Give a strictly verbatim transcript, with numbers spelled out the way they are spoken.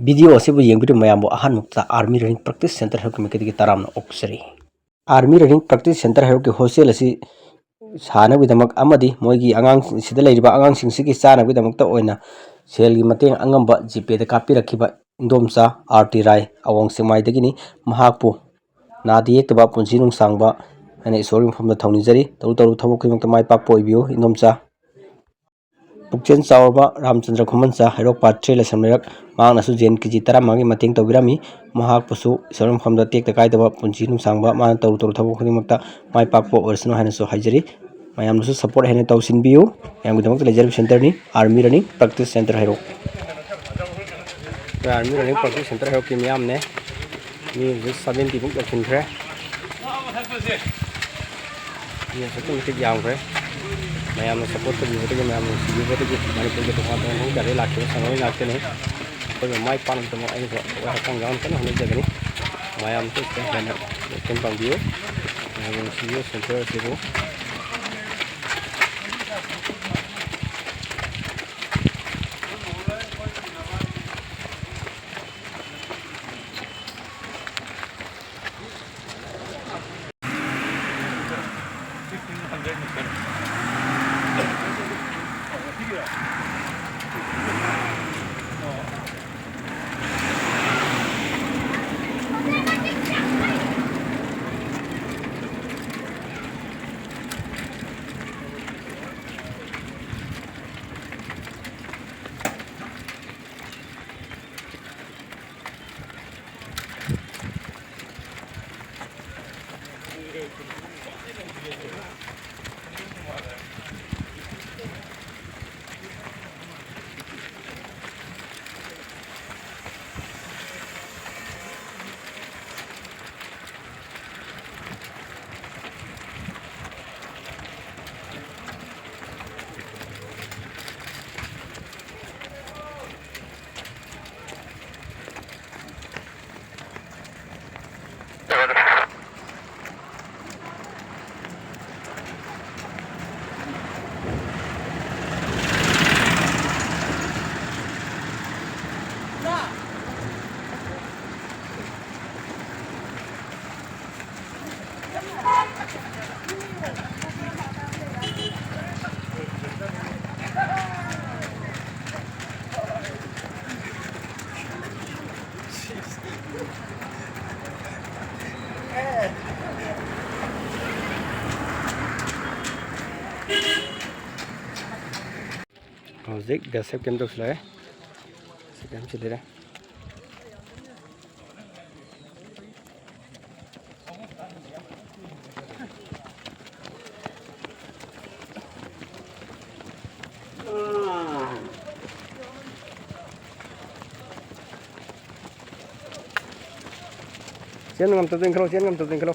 Video ꯑꯁꯤꯕꯨ ꯌꯦꯡꯕꯤꯔꯤꯕ ꯃꯌꯥꯝꯕꯨ ꯑꯍꯥꯟꯕꯃꯛꯇ Army Running Practice Centre ꯍꯩꯔꯣꯛꯀꯤ ꯃꯥꯏꯀꯩꯗꯒꯤ ꯇꯔꯥꯝꯅ ꯑꯣꯛꯆꯔꯤ꯫ Army Running Practice Centre ꯍꯩꯔꯣꯛꯀꯤ hostel ꯑꯁꯤ ꯁꯥꯅꯕꯒꯤꯗꯃꯛ ꯑꯃꯗꯤ ꯃꯣꯏꯒꯤ ꯑꯉꯥꯡꯁꯤꯡ, ꯁꯤꯗ ꯂꯩꯔꯤꯕ ꯑꯉꯥꯡꯁꯤꯡꯁꯤꯒꯤ ꯆꯥꯅꯕꯒꯤꯗꯃꯛꯇ ꯑꯣꯏꯅ ꯁꯦꯜꯒꯤ ꯃꯇꯦꯡ ꯑꯉꯝꯕ GPayꯗ ꯀꯥꯞꯄꯤꯔꯛꯈꯤꯕ ꯏꯟꯗꯣꯝꯆꯥ ꯑꯥꯔꯇꯤ ꯔꯥꯏ, ꯑꯋꯥꯡ ꯆꯤꯡꯃꯥꯏꯗꯒꯤꯅꯤ꯫ ꯃꯍꯥꯛꯄꯨ ꯅꯥꯗ ꯌꯦꯛꯇꯕ ꯄꯨꯟꯁꯤ ꯅꯨꯡꯁꯥꯡꯕ ꯍꯥꯏꯅ ꯏꯁꯣꯔꯒꯤ ꯃꯐꯝꯗ ꯊꯧꯅꯤꯖꯔꯤ꯫ ꯇꯧꯔꯨ ꯇꯧꯔꯨ ꯊꯕꯛ ꯈꯨꯗꯤꯡꯃꯛꯇ ꯃꯥꯏ ꯄꯥꯛꯄ ꯑꯣꯏꯕꯤꯌꯨ ꯏꯟꯗꯣꯝꯆꯥ꯫ ꯄꯨꯛꯆꯦꯜ ꯆꯥꯎꯔꯕ ꯔꯥꯝꯆꯟꯗ꯭ꯔ ꯈꯨꯃꯟꯆꯥ, ꯍꯩꯔꯣꯛ Part Three ꯂꯥꯏꯁ꯭ꯔꯝ ꯂꯩꯔꯛ, ꯃꯍꯥꯛꯅꯁꯨ ꯖꯦꯟ ꯀꯦꯖꯤ ꯇꯔꯥꯃꯉꯥꯒꯤ ꯃꯇꯦꯡ ꯇꯧꯕꯤꯔꯝꯃꯤ꯫ ꯃꯍꯥꯛꯄꯨꯁꯨ ꯏꯁꯣꯔ ꯃꯐꯝꯗ ꯇꯦꯛꯇ ꯀꯥꯏꯗꯕ ꯄꯨꯟꯁꯤ ꯅꯨꯡꯁꯥꯡꯕ, ꯃꯥꯅ ꯇꯧꯔꯨ ꯇꯧꯔꯨ ꯊꯕꯛ ꯈꯨꯗꯤꯡꯃꯛꯇ ꯃꯥꯏ ꯄꯥꯛꯄ ꯑꯣꯏꯔꯁꯅꯨ ꯍꯥꯏꯅꯁꯨ ꯍꯥꯏꯖꯔꯤ꯫ ꯃꯌꯥꯝꯅꯁꯨ support ꯍꯦꯟꯅ ꯇꯧꯁꯤꯟꯕꯤꯌꯨ꯫ ꯃꯌꯥꯝꯒꯤꯗꯃꯛꯇ ꯂꯩꯖꯔꯤꯕ centreꯅꯤ Army Running Practice Centre ꯍꯩꯔꯣꯛ꯫ ꯑꯩꯈꯣꯏ Army Running Practice Centre ꯍꯩꯔꯣꯛꯀꯤ ꯃꯤꯌꯥꯝꯅꯦ꯫ ꯃꯤ ꯍꯧꯖꯤꯛ seventy ꯃꯨꯛ ꯌꯧꯁꯤꯟꯈ꯭ꯔꯦ꯫ ꯃꯤ ꯑꯁꯨꯛꯀꯤ ꯃꯇꯤꯛ ꯌꯥꯝꯈ꯭ꯔꯦ꯫ ꯃꯌꯥꯝꯅ support ꯇꯧꯕꯤꯕꯗꯒꯤ, ꯃꯌꯥꯝꯅ ꯅꯨꯡꯁꯤꯕꯤꯕꯗꯒꯤ ꯃꯅꯤꯄꯨꯔꯒꯤ ꯇꯣꯉꯥꯟ ꯇꯣꯉꯥꯟꯕ ꯃꯐꯝ ꯀꯌꯥꯗꯒꯤ ꯂꯥꯛꯈꯤꯕ ꯁꯥꯟꯅꯔꯣꯏ ꯉꯥꯛꯇꯅꯤ꯫ ꯑꯩꯈꯣꯏꯕꯨ ꯃꯥꯏ ꯄꯥꯛꯅꯕꯒꯤꯗꯃꯛ ꯑꯩꯅꯁꯨ ꯑꯩꯈꯣꯏ ꯍꯛꯆꯥꯡ ꯌꯥꯎꯅ ꯀꯟꯅ ꯍꯣꯠꯅꯖꯒꯅꯤ꯫ ꯃꯌꯥꯝꯁꯨ ꯁꯤꯗ ꯍꯦꯟꯅ ꯃꯇꯦꯡ ꯄꯥꯡꯕꯤꯌꯨ꯫ ꯃꯌꯥꯝꯅ ꯅꯨꯡꯁꯤꯕꯤꯌꯨ centre ꯑꯁꯤꯕꯨ꯫ ꯍꯧꯖꯤꯛ ꯕꯦꯁꯦꯞ ꯀꯦꯝ ꯇꯧꯁꯤꯜꯂꯛꯑꯦ꯫ ꯁꯤ ꯀꯦꯝꯁꯤ ꯂꯩꯔꯦ꯫ ꯆꯦꯟ ꯉꯝꯗꯕꯗꯣ ꯏꯟꯈꯠꯂꯣ, ꯆꯦꯟ ꯉꯝꯗꯕꯗꯣ ꯏꯟꯈꯠꯂꯣ꯫